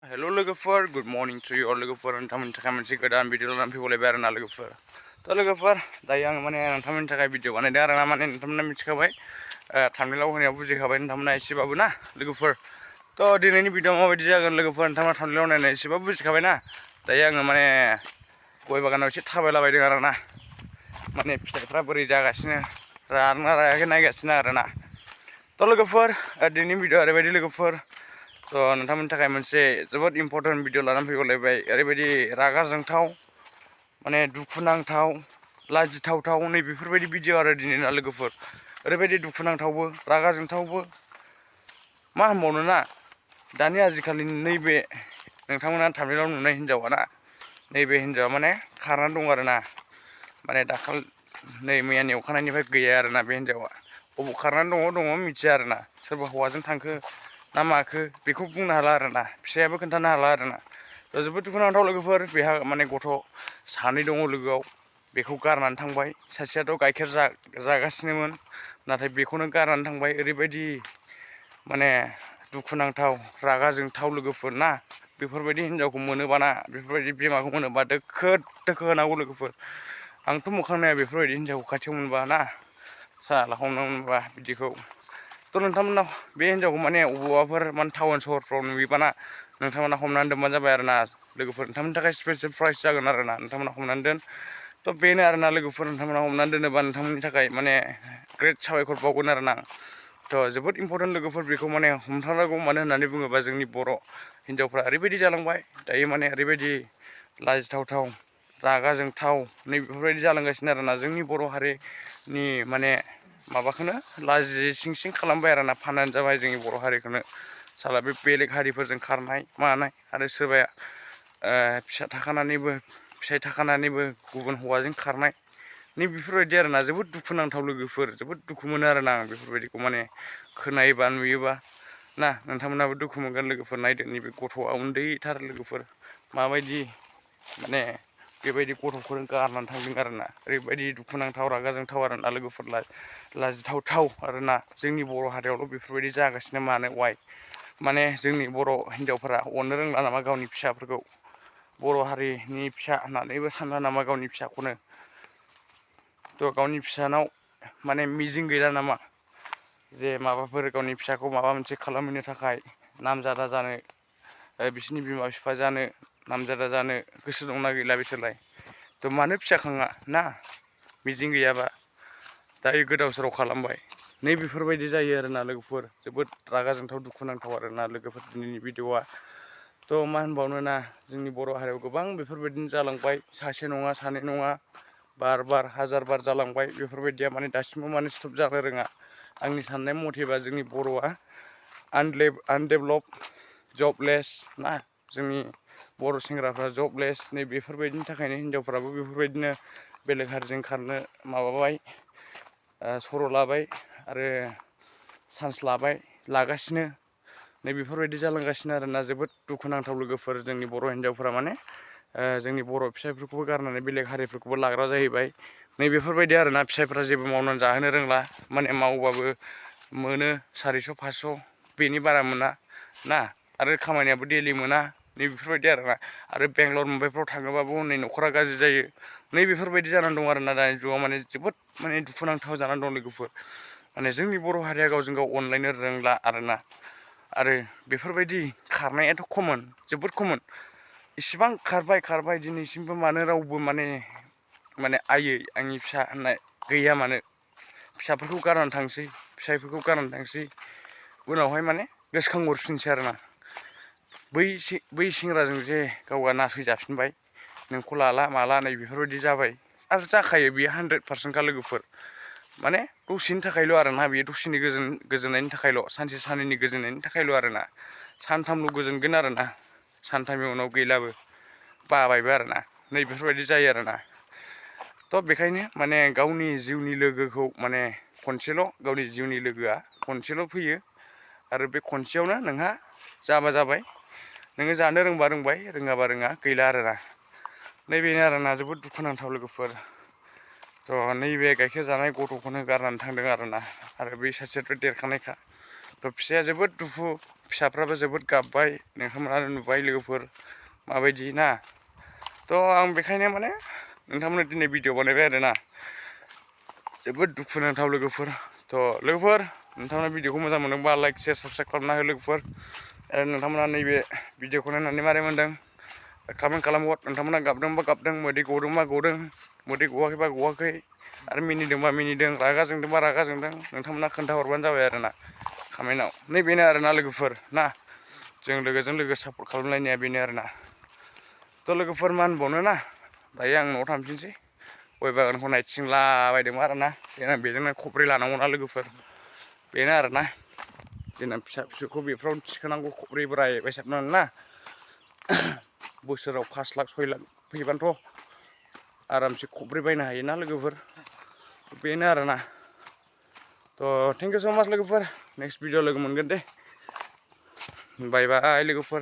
Hello लोगोफोर good morning to you लोगोफोर नोंथांमोननि थाखाय मोनसे गोदान भिडिअ लानानै फैबावलायबाय आरोना लोगोफोर लोगोफोर दायो आं माने नोंथांमोननि थाखाय भिडिअ बानायदों आरोना माने नोंथांमोना मिथिखाबाय थाम्बनेइलाव होनायाव बुजिखाबाय नोंथांमोना एसेबाबो ना लोगोफोर दिनैनि भिडिअ माबायदि जागोन लोगोफोर नोंथांमोना थाम्बनेइलाव नायनानै एसेबाबो बुजिखाबाय ना दायो आङो माने गय बागानाव एसे थाबायलाबायदों आरोना माने फिथाइफ्रा बोरै जागासिनो रादोंना रायाखै नायगासिनो आरोना लोगोफोर दिनैनि भिडिअ ओरैबायदि लोगोफोर नोंथांमोननि थाखाय मोनसे जोबोद इम्परटेन्ट भिडिअ लानानै फैबावलायबाय ओरैबायदि रागा जोंथाव माने दुखुनांथाव लाजिथावथाव नै बेफोरबायदि भिडिअ आरो दिनैना लोगोफोर ओरैबायदि दुखुनांथावबो रागा जोंथावबो मा होनबावनो ना दानि आजिखालि नैबे नोंथांमोना थाम्बनेइलाव नुनाय हिन्जावा ना नैबे हिन्जावा माने खारनानै दं आरोना माने दाखालि नै मैयानि अखानायनिफ्राय गैया आरोना बे हिन्जावा बबाव खारनानै दङ मिथिया आरोना सोरबा हौवाजों थांखो ना माखो बेखौ बुंनो हाला आरोना फिसायाबो खोन्थानो हाला आरोना जोबोद दुखुनांथाव लोगोफोर बेहा माने गथ' सानै दङ लोगोआव बेखौ गारनानै थांबाय सासेयाथ' गाइखेर जागासिनोमोन नाथाय बेखौनो गारनानै थांबाय ओरैबायदि माने दुखुनांथाव रागा जोंथाव लोगोफोर ना बेफोरबायदि हिन्जावखौ मोनोबाना बेफोरबायदि बिमाखौ मोनोबा दोखो दोखो होनांगौ लोगोफोर आंथ' मोखां नाया बेफोरबायदि हिन्जावखौ खाथियाव मोनबा ना साला हमनो मोनबा बिदिखौ नोंथांमोना बे हिन्जावखौ माने बबावबाफोर माने टाउन सहरफ्राव नुयोबाना नोंथांमोना हमनानै दोनबानो जाबाय आरोना लोगोफोर नोंथांमोननि थाखाय स्पेसियेल प्राइस जागोन आरोना नोंथांमोना हमनानै दोन बेनो आरोना लोगोफोर नोंथांमोना हमनानै दोनोबा नोंथांमोननि थाखाय माने ग्रेट साबायखर बावगोन आरोना जोबोद इम्परटेन्ट लोगोफोर बेखौ माने हमथारनांगौ मानो होननानै बुङोबा जोंनि बर' हिन्जावफ्रा ओरैबायदि जालांबाय दायो माने ओरैबायदि लाजिथावथाव रागा जोंथाव नै बेफोरबायदि जालांगासिनो आरोना जोंनि बर' हारिनि माने माबाखौनो लाजि सिं सिं खालामबाय आरोना फाननानै जाबाय जोंनि बर' हारिखौनो साला बे बेलेग हारिफोरजों खारनाय मानाय आरो सोरबाया फिसाइ थाखानानैबो गुबुन हौवाजों खारनाय नै बेफोरबायदि आरोना जोबोद दुखुनांथाव लोगोफोर जोबोद दुखु मोनो आरोना आं बेफोरबायदिखौ माने खोनायोबा नुयोबा ना नोंथांमोनाबो दुखु मोनगोन लोगोफोर नायदो नैबे गथ'आ उन्दैथार लोगोफोर माबायदि माने बेबायदि गथ'फोर गारनानै थांदों आरोना ओरैबायदि दुखुनांथाव रागा जोंथाव आरोना लोगोफोर लाजिथावथाव आरोना जोंनि बर' हारियावल' बेफोरबायदि जागासिनो मानो वाइ माने जोंनि बर' हिन्जावफोरा अननो रोंला नामा गावनि फिसाफोरखौ बर' हारिनि फिसा होननानैबो सानला नामा गावनि फिसाखौनो गावनि फिसानाव माने मिजिं गैला नामा जे माबाफोर गावनि फिसाखौ माबा मोनसे खालामहैनो थाखाय नामजादा जानो बिसोरनि बिमा बिफा जानो नामजादा जानो गोसो दंना गैला बिसोरलाय मानो फिसा खाङा ना मिजिं गैयाबा दायो गोदाव सोराव खालामबाय नै बेफोरबायदि जायो आरोना लोगोफोर जोबोद रागा जोंथाव दुखुनांथाव आरोना लोगोफोर दिनैनि भिडिअआ मा होनबावनो ना जोंनि बर' हारियाव गोबां बेफोरबायदिनो जालांबाय सासे नङा सानै नङा बार हाजार बार जालांबाय बेफोरबायदिया माने दासिमबो माने स्टप जानो रोङा आंनि साननाय मथेबा जोंनि बर'आ आनडेभेलप जबलेस ना जोंनि बर' सेंग्राफ्रा जबलेस नै बेफोरबायदिनि थाखायनो हिनजावफ्राबो बेफोरबायदिनो बेलेग हारिजों खारनो माबाबाय सर' लाबाय आरो चान्स लागासिनो नै बेफोरबायदि जालांगासिनो आरोना जोबोद दुखुनांथाव लोगोफोर जोंनि बर' हिन्जावफोरा माने जोंनि बर' फिसाइफोरखौबो गारनानै बेलेग हारिफोरखौबो लाग्रा जाहैबाय नै बेफोरबायदि आरोना फिसाइफ्रा जेबो मावनानै जाहोनो रोंला माने मावबाबो मोनो 400 500 बेनि बारा मोना ना आरो खामानियाबो दैलि मोना नै बेफोरबायदि आरोना आरो बेंगालर मुम्बाइफ्राव थाङोबाबो हनै न'खरा गाज्रि जायो नै बेफोरबायदि जानानै दं आरोना दानि जुगाव माने जोबोद माने दुखुनांथाव जानानै दं लोगोफोर माने जोंनि बर' हारिया गावजों गाव अनलायनो रोंला आरोना आरो बेफोरबायदि खारनायाथ' खमन जोबोद खमन इसिबां खारबाय दिनैसिमबो मानो रावबो माने आयै आंनि फिसा होननाय गैया मानो फिसाफोरखौ गारनानै थांसै फिसाइफोरखौ गारनानै थांसै उनावहाय माने गोसोखांहरफिनसै आरोना बै सेंग्राजों जे गावहा नासयजाफिनबाय नोंखौ लाला माला नै बेफोरबायदि जाबाय आरो जाखायो बेयो 100%खा लोगोफोर माने दसेनि थाखायल' आरोना बेयो दसेनि गोजोननायनि थाखायल' सानसे साननैनि गोजोननायनि थाखायल' आरोना सानथामल' गोजोनगोन आरोना सानथामनि उनाव गैलाबो बाबायबो आरोना नै बेफोरबायदि जायो आरोना बेखायनो माने गावनि जिउनि लोगोखौ माने खनसेल' गावनि जिउनि लोगोआ खनसेल' फैयो आरो बे खनसेयावनो नोंहा जाबा जाबाय नोङो जानो रोंबा रोंबाय रोङाबा रोङा गैला आरोना नैबेनो आरोना जोबोद दुखुनांथाव लोगोफोर नैबे गाइखेर जानाय गथ'खौनो गारनानै थांदों आरोना आरो बै सासेयाथ' देरखानायखा फिसाया जोबोद दुखु फिसाफ्राबो जोबोद गाबबाय नोंथांमोनानो नुबाय लोगोफोर माबायदि ना थ' आं बेखायनो माने नोंथांमोननो दिनै भिडिअ बानायबाय आरोना जोबोद दुखुनांथाव लोगोफोर थ' लोगोफोर नोंथांमोना भिडिअखौ मोजां मोनदोंबा लाइक शेयार साबसक्राइब खालामना हो लोगोफोर आरो नोंथांमोना नैबे भिडिअखौ नायनानै मारै मोनदों कमेन्ट खालामहर नोंथांमोना गाबदोंबा गाबदों मोदै गदोंबा गदों मोदै गवाखैबा गवाखै आरो मिनिदोंबा मिनिदों रागा जोंदोंबा रागा जोंदों नोंथांमोना खोन्थाहरबानो जाबाय आरोना कमेन्टआव नैबेनो आरोना लोगोफोर ना जों लोगोजों लोगो सापर्ट खालामलायनाया बेनो आरोना थ' लोगोफोर मा होनबावनो ना दायो आं न'आव थांफिनसै गय बागानखौ नायथिंलाबायदोंमोन आरोना बेजोंनो खब्रै लानांगौना लोगोफोर बेनो आरोना जोंना फिसा फिसौखौ बेफ्राव थिखोनांगौ खब्रै बोराय बायसाबनानै ना बोसोराव 5 लाख 6 लाख फैबानोथ' आरामसे खब्रै बायनो हायोना लोगोफोर बेनो आरोना थ' थेंक इउ स' माच लोगोफोर नेक्स्ट भिडिअ लोगो मोनगोन दे बाय बाय लोगोफोर